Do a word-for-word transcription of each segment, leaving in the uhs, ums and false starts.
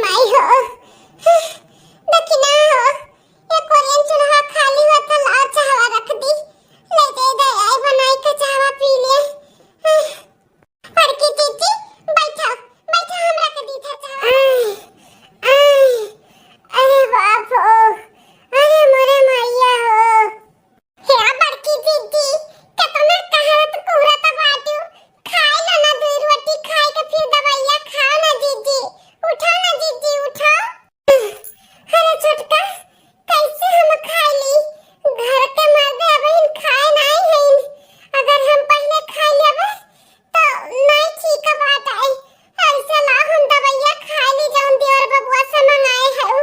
माई हो, दखिना हो, ये कोरियन चूल्हा खाली होत है, लाओ चाहवा रख दी, ले दे दे, आई बनाई के चाहवा पी ले। बड़की जीजी, बैठो, बैठो, हमरा के दी था चाहवा। आय, आय, अरे बाप हो, अरे मोरे मैया हो। हे बड़की जीजी, केतना कहत कुहरत बाटू, खाई लो ना, दुई रोटी खाई के फिर दवाइया खाओ ना जीजी, उठो ना जीजी, उठो। अरे छोटका, कैसे हम खाई ली? घर के मर्दे अबहिन खाए नाई हईन, अगर हम पहिले खाई लेबे तो नाई ठीक बात आई। ऐसे ला हम दवाइया खाई ली, जौन देवर बबुआ से मंगाए है,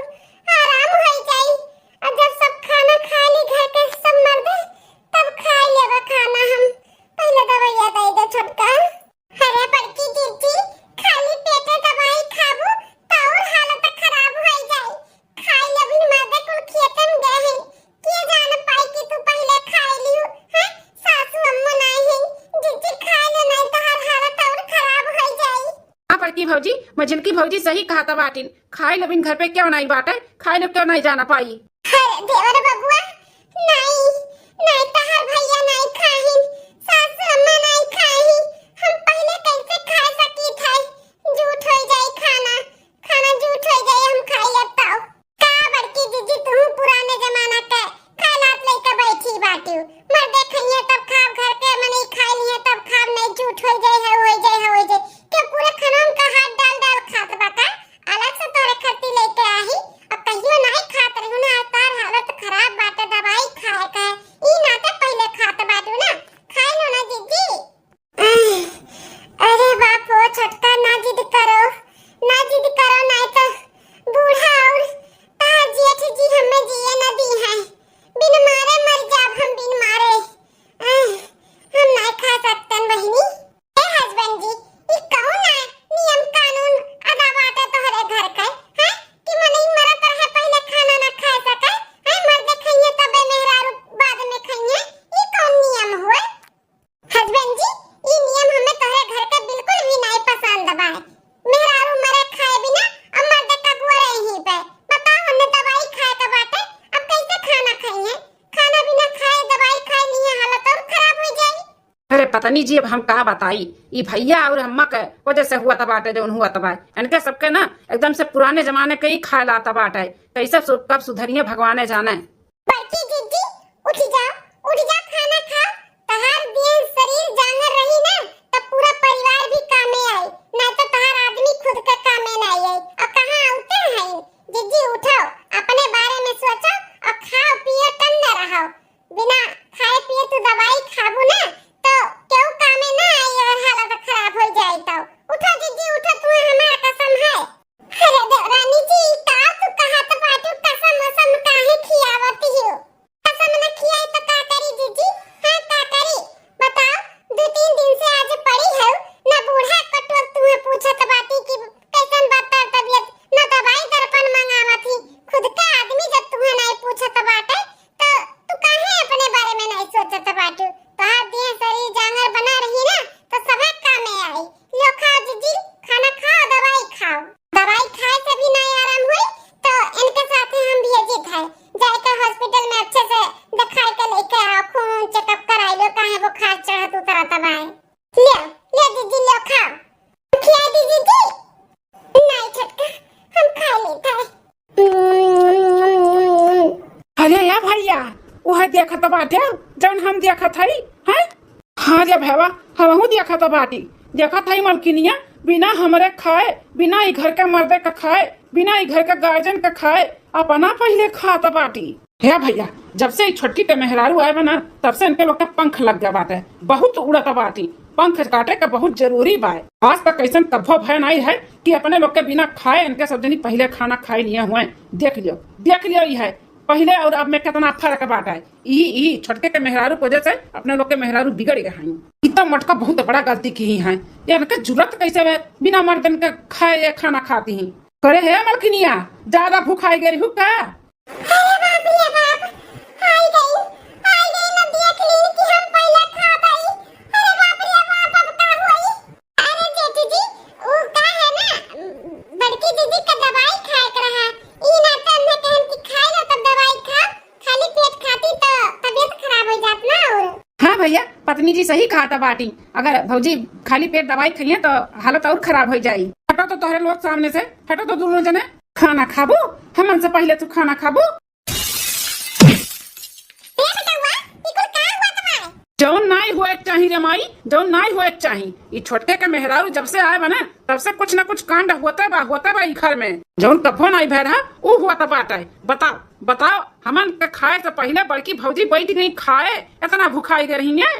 आराम हो जाई। और जब सब खाना खा ली घर के सब मर्दे, तब खा लेबे खाना हम। पहले दवाइया दे दे छोटका। अरे बड़की जीजी, खाली पेटे दवाई खाबू तो और हालत खराब हो जाई। खाई लेबी, मर्दे कुल खेते में गए हैं, के जान पाई कि तू पहले खाई लियो। हैं, सासू अम्मा नाई है, जीजी खाई ले, नाई तो हर हालत और खराब हो जाई। हाँ बड़की भौजी, मझिलकी भौजी सही कहत बाटिन, खाई लेबिन घर पे क्यों नाई बाटे, खाई ले क्यों नाई जाना पाई। अरे देवर बबुआ, नाई, नाई तहार भैया नाई खाहिन, सासू अम्मा नाई खाहिन, हम पहिले कैसे खा सकी थे? जूठ हो जाई खाना, खाना जूठ हो जाई, हम खाई अब तो। का बड़की जीजी, तू पुराने जमाना के ख्यालात लेके बैठी बाटू, मर्दे खइहे तब खाब, घर के मनई खाई लिए तब खाब, नहीं जूठ हो जाई है, हो जाई है, हो जाई। क्यों पूरे खाना उनका हाथ डाल डाल खात बा का? अलग से तोरे खर्ची लेके आही। अब कहियो नाई खात रहू ना, आज तार हालत खराब बाटे, दवाई खाए के। ई नाते पहिले खात बाटू ना, खाई लो ना जीजी। अरे बाप हो छोटका, ना जिद करो, ना जिद करो, नाई तो बूढ़ा और तार जेठ जी हमें जिए न दी है। बिन मारे मर जाब हम, बिन मारे। आह, हम नाई खा सकतन बहिनी। ए husband जी, ई कौन है नियम कानून अदा बाटे तोहरे घर के, हैं? कि मनई मरत रहे पहिले खाना ना खा सके, हैं? मर्दे खइहे तबे मेहरारू बाद में खइहे, ई कौन नियम हुए? Husband जी, ई नियम हमें तोहरे घर के बिल्कुल भी नाई पसंद बा। मेहरारू मरे खाए बिना अब मर्दे का गुआ रही पे। बताओ, हमने दवाई खाए के बाटे, अब कैसे खाना खइहे? खाना बिना खाए दवाई खाए लिए हालत और खराब हो जाई। अरे पता नहीं जी, अब हम का बताई, ई भैया और अम्मा के वजह से हुआ तबाटे जौन हुआ तबाय। इनके सबके ना एकदम से पुराने जमाने के ही खाए ला तबाटे। कैसे सु-, कब सुधरिए भगवाने जाने। बड़की जीजी, उठ जाओ, उठ जाओ, खाना खाओ। तहार देह शरीर जांगर रही ना, तब पूरा परिवार भी कामे आई, ना तो तहार आदमी खुद के कामे ना आई। और कहाँ आउते हैं? जीजी उठो, अपने बारे में सोचो और खाओ पियो, टंडा रहो। बिना खाए पिए तू दवाई खाबू ना, तो केहू कामे ना आई और हालत खराब हो जाए। तो उठो जीजी, उठो, तुम्हें हमार कसम है। अरे देवरानी जी, का तू कहत बाटू? कसम उसम काहे खियावत हियो? कसम न खियाई तो का करी जीजी? हाँ, का करी? बताओ, दो तीन दिन से आज पड़ी है, ना बूढ़ा कटुआ तुम्हें पूछत बाटी कि कैसन बा तोर तबीयत, ना दवाई दर्पण मंगावत ही। खुद का आदमी जब तुम्हें नहीं पूछत बाटे, तो तू काहे अपने बारे में नहीं सोचत बाटू? तोहार देह शरीर जांगर बना रही ना, तो सभे कामे आई। लो खाओ जीजी, खाना खाओ, दवाई खाओ। दवाई खाए से भी नहीं आराम हुई, तो इनके साथे हम भेजित है। जाके hospital में अच्छे से दिखाई के लेके आओ, खून checkup कराई लो, काहे बुखार चढ़त उतरत बा। ले, ले जीजी, ले खाओ। खिया दी जीजी। नहीं छोटका, हम खा लेत है। अरे या भैया, वह देखत बाटे जौन हम देखत हई, हैं? हाँ रे भैया, हमहू देखत बाटी। देखत हई मलकिनिया बिना हमरे खाए, बिना ई घर के मर्दे के खाए, बिना ई घर के गार्जियन के खाए, अपना पहिले खात बाटी। हे भैया, जब से ई छोटकी के मेहरारू आए बा ना, तब से इनके लोग के पंख लग गए बाटे, बहुत उड़त बाटी। पंख काटे के बहुत जरूरी बा। आज तक ऐसन कभो भय नहीं है कि अपने लोग के बिना खाए इनके सब जनी पहिले खाना खाए लिए हुए। देख लियो, देख लियो, ई है पहिले और अब में कितना फर्क बाटे। ई, ई छोटके के मेहरारू के वजह से अपने लोग के मेहरारू बिगड़ गए हैं। ई तो मोटका बहुत बड़ा गलती की है। ये इनके जुर्रत कैसे बे, बिना मर्दन के खाए ये खाना खाती हैं? करे हे मलकिनिया, ज्यादा भूखाई गई हूँ का? अरे बाप रे बाप, आई गई, आई गई, ना देख ली कि हम पहले खा गई। अरे बाप रे बाप, अब का होई? अरे जेठी जी, ऊ का है ना, बड़की दीदी के दवाई जी सही कहा था बाटी, अगर भौजी खाली पेट दवाई खइहें तो हालत और खराब होइ जाई। हटो तो तोहरे लोग सामने से, हटो तो दोनों जने। खाना खाबू? हमन से पहिले तू खाना खाबू? ए बेटवा, ई कुल का हुआ तुम्हारे? जौन नाई हुए के चाही रे माई, जौन नाई हुए के चाही। ई छोटके के मेहरारू जब से आए बा ना, तब से कुछ न कुछ कांड होते बा, होते बा ई घर में। जौन कभो नाई भय रहा, ऊ हुआ त बाटे। बताओ, बताओ, हमन के खाए से पहिले बड़की भौजी बैठ गई खाए, इतना भुखाई गए रही है।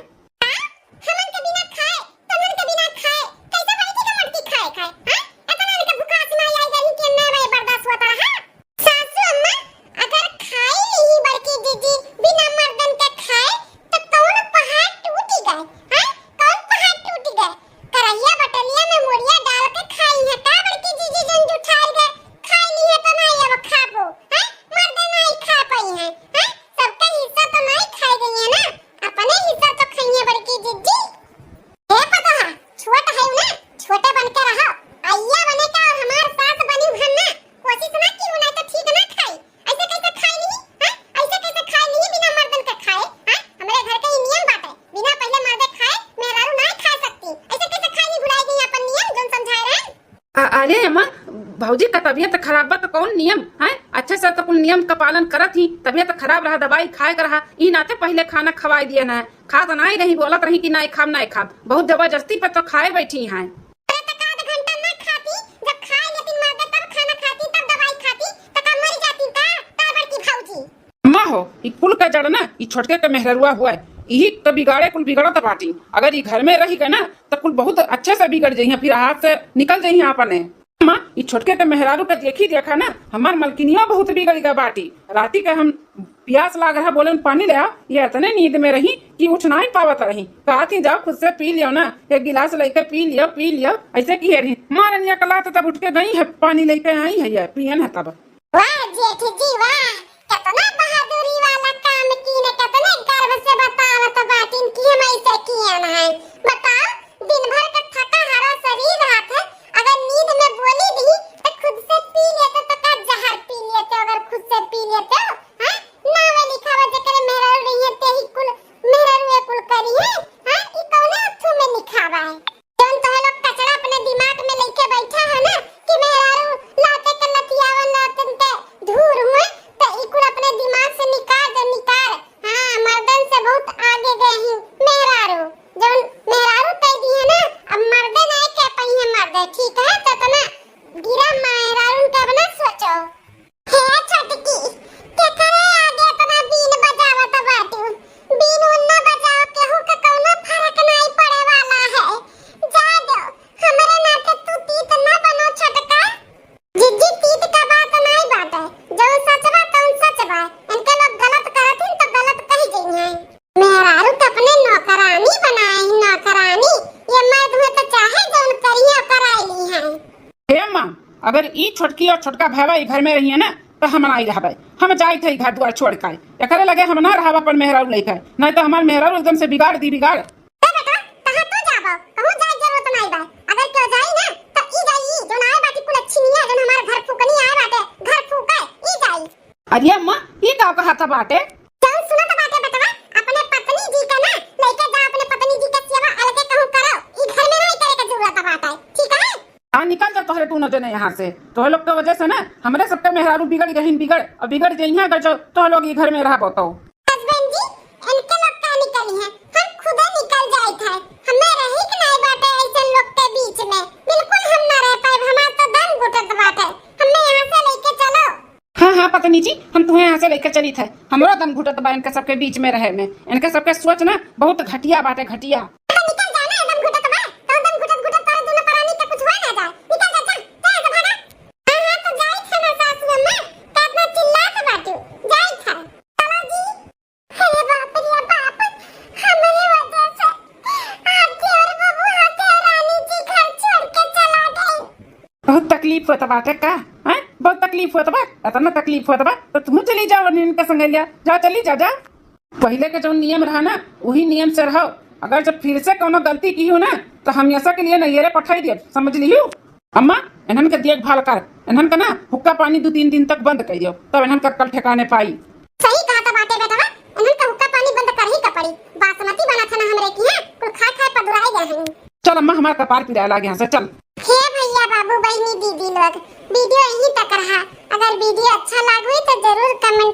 हमन के बिना खाए, तोहन के बिना खाए, कैसे बैठी के मटकी खाए खाए, हैं? इतना इनके भुखास ना आई गई कि ना भाई बर्दाश्त होता रहा। सासू अम्मा, अगर खाई नहीं बड़की जीजी बिना मर्दन के खाए, तो कौन पहाड़ टूटी गए, हैं? कौन पहाड़ टूटी गए? करहिया बटलिया में मुड़िया डाल के खाई है का बड़की जीजी जन जुठार गए? खाई नहीं है तो नहीं अब खाबो, हैं? मर्दे नहीं खा पाई है, हैं? सबका हिस्सा तो नहीं खाई गई है ना, अपने हिस्सा तो खाई है बड़की जीजी। ए पतोहा, छोट है ना, छोटे बन के रहो। अइया बने का और हमार सास बनी हन ना, कोशिश ना की ना तो ठीक ना खाई। ऐसे कैसे खाई नहीं, हैं? ऐसे कैसे खाई नहीं बिना मर्दन के खाए, हैं? हमरे घर के ई नियम बाटे, बिना पहले मर्दे खाए मेहरारू ना खा सकती। ऐसे कैसे खाई नहीं, भुलाई गई अपन नियम जोन समझाए रहे? अ-, अरे अम्मा, भौजी का तबियत खराब बा तो कौन नियम है? अच्छे से तो कुल नियम का पालन करत ही, तबियत खराब रहा, दवाई खाए के रहा, ई नाते पहले खाना खवाई दिए ना। खात नाई रही, बोलत रही कि नाई खाब, नाई खाब। बहुत जबरदस्ती पे तो खाए बैठी हैं। अरे तो का आध घंटा ना खाती, जब खाए लेती मर्दे तब खाना खाती, तब दवाई खाती, तो का मर जाती का, का बड़की भौजी? अम्मा हो, ई कुल का जड़ ना, ई छोटके के मेहररुआ हुआ है, यही तो बिगाड़े कुल बिगड़त बाटी। अगर ई घर में रही गए ना, तो कुल बहुत अच्छे से बिगड़ जइहें, फिर हाथ से निकल जइहें अपने। अम्मा, ई छोटके के मेहरारू के देखी देखा ना, हमार मलकिनिया बहुत बिगड़ गए बाटी। राती के हम प्यास लाग रहा, बोले, "पानी ले आ।" ये इतने नींद में रही कि उठ नाई पावत रही। कहत ही, "जाओ, खुद से पी लियो ना, एक गिलास लेके पी लियो, पी लियो।" ऐसे किहे रही। मारन या कलात तब उठ के गई है, पानी लेके आई है, ये पियन है तब। वाह जेठ जी वाह, कितना बहादुरी वाला काम कीन, कितने गर्व से बतावत बाटिन कि हम ऐसे कियन है। बताओ, दिन भर के थका हारा शरीर रहत है, अगर नींद में बोली दी तो खुद से पी लेते, तो का जहर पी लेते, अगर खुद से पी लेते, हैं? नावे लिखावा जेकरे मेहरारू रही है, ते ही कुल मेहरारू ये कुल करी है, हैं? ई कौने अथू में लिखावा है? जौन तोह लोग कचरा अपने दिमाग में लेके बैठा है ना कि मेहरारू लाते के लतियावन लातन के धूर हुए, तो ई कुल अपने दिमाग से निकाल दे, निकाल। हाँ, मर्दन से बहुत आगे गए ही मेहरारू। जौन मेहरारू कह दी है ना, अब मर्दे नहीं कह पाई है मर्दे, ठीक है? तो इतना गिरा मेहरारू के अब ना सोचो। हे छोटकी, केकरे आगे इतना बीन बजावत बाटू? बीन उन्ना बजाओ, केहू के कौनो फर्क नाई पड़े वाला है। जा दो, हमरे नाते तू तीत ना बनो छोटका। जीजी, तीत का बात नाई बाटे, जौन सच बा तौन सच बा। इनके लोग गलत करत हिन तो गलत कही जइहें। मेहरारू तो अपने नौकरानी बनाए ही नौकरानी, ये मर्द हुए तो चाहे जौन करिए कराई ली है। हे अम्मा, अगर ई छोटकी और छोटका भैवा ई घर में रहिए ना, तो हम नाई रहबे। हम जाइत है घर दुआर छोड़ के। एकरे लगे हम ना रहब अपन मेहरारू लेके, नहीं तो हमार मेहरारू एकदम से बिगाड़ दी बिगाड़। ए बेटा, कहाँ तू जाबो? कहूँ जाए जरूरत नाई बा। अगर केहू जाई ना, तो ई जाई, ई जौन आए बाटी कुल अच्छी निया, जौन हमार घर फूकनी आए बाटे, घर फूके, ई जाई। अरे अम्मा, ई का कहत बाटे? जौन सुनत बाटे बेटवा, अपने पत्नी जी के ना लेके जा, अपने पत्नी जी के सेवा अलगे कहूँ करो, ई घर में नहीं करे के जरूरत बाटे, ठीक है? हाँ, निकल जा तोहरे दोनों जने यहाँ से। तोह लोग के वजह से ना हमरे सबके मेहरारू बिगड़ गहिन, बिगड़, अब बिगड़ जइहें अगर जो तोह लोग ई घर में रहबो तो। Husband जी, इनके लोग का निकली हैं, हम खुदे निकल जाइत है। हमें रही के नाई बाटे ऐसन लोग के बीच में, बिल्कुल हम ना रह पाए, हमार तो दम घुटत बाटे, हमें यहाँ से लेके चलो। हाँ, हाँ, पत्नी जी, हम तुम्हें यहाँ से लेके चलित है। हमरो दम घुटत बा इनके सबके बीच में रहे में। इनके सबके सोच ना बहुत घटिया बाटे, घटिया। तो निकल जा ना, दम घुटत बा। तो दम घुटत घुटत तोरे दोनों परानी के कुछ हो ना जाए। निकल जा, जा, जा यहाँ से भागा। हाँ, हाँ, तो जाइत है ना सासू अम्मा, का इतना चिल्लात बाटू? जाइत है। चलो जी। अरे बाप रे बाप, हमरे वजह से आज देवर बबुआ के रानी जी घर छोड़ के चला गई। बहुत तकलीफ होत बाटे का? हैं? बहुत तकलीफ होत बा? इतना तकलीफ होत बा तो तुम चली जाओ, इनके संगे लिया जाओ, चली जा, जा। पहिले के जौन नियम रहा ना, वही नियम से रहो। अगर जब फिर से कौनो गलती किहू ना, तो हमेशा के लिए नैहरे पठाई देब, समझ लिहू? अम्मा, इन्हन के देखभाल कर, इन्हन के ना हुक्का पानी दू तीन दिन तक बंद कर दियो, तब इन्हन का अक्कल ठिकाने पाई। सही कहा था बाटे बेटवा, इन्हन का हुक्का पानी बंद कर ही का पड़ी। बासमती बनत है ना हमरे की, हैं? खा खा पदुराई गए हैं। चल अम्मा, हमार कपार पिराए लागे यहाँ से, चल। हे भैया, बाबू, बहिनी, दीदी लोग, video यहीं तक रहा। अगर video अच्छा लागुई तो जरूर comment